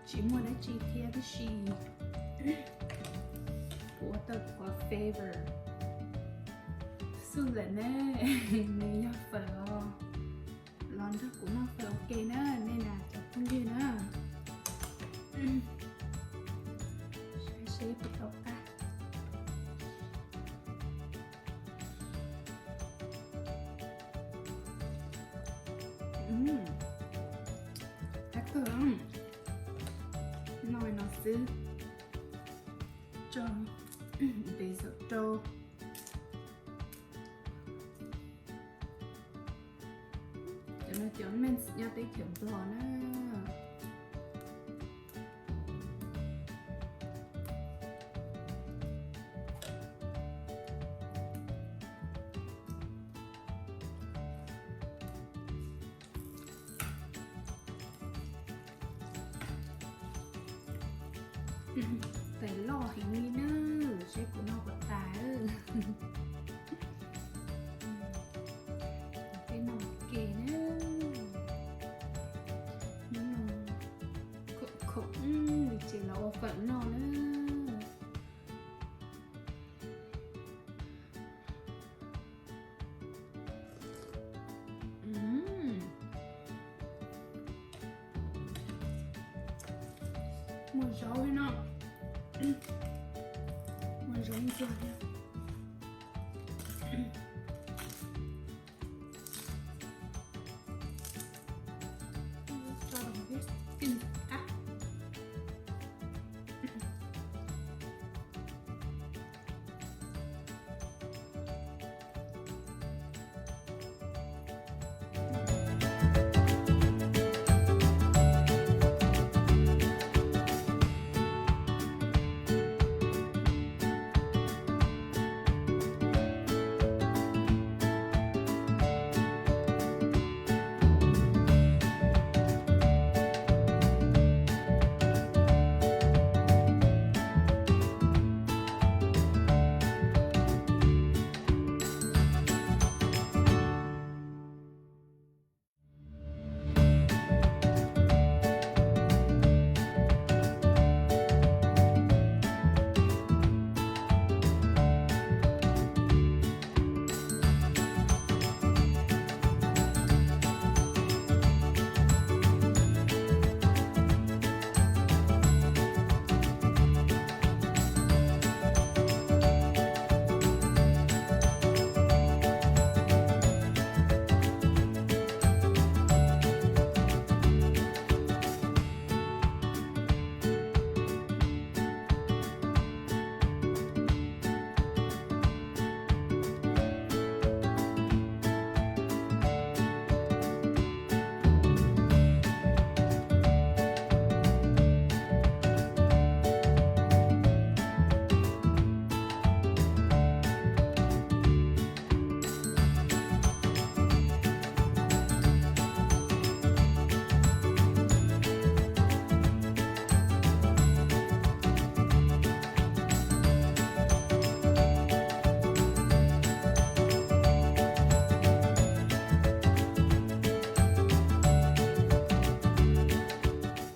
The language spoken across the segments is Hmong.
Tsis muaj dab tsi thiab tib si. Kuv ua tau kuv qhov favorite xwb lawm ne, nws yog fawm os. Los nrog kuv noj fawm ua ke na nej na cov phooj ywg na. Saib seb puas tau qab. Qab kawg, noj no xwb. Tso basil rau. Cov no cov mint nyob teb chaws Nplog na. Tais loj heev li na, seb kuv noj puas tas. Peb noj ua ke na. Khoom khoom, ces los ua fawm noj na. Muaj zaub no, muaj zaub ntxuag thiab.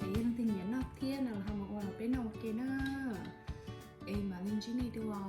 Ces yog leej twg nyiam noj thiab no los ho mus ua los peb noj ua ke na. Es mam li ntsib nej dua.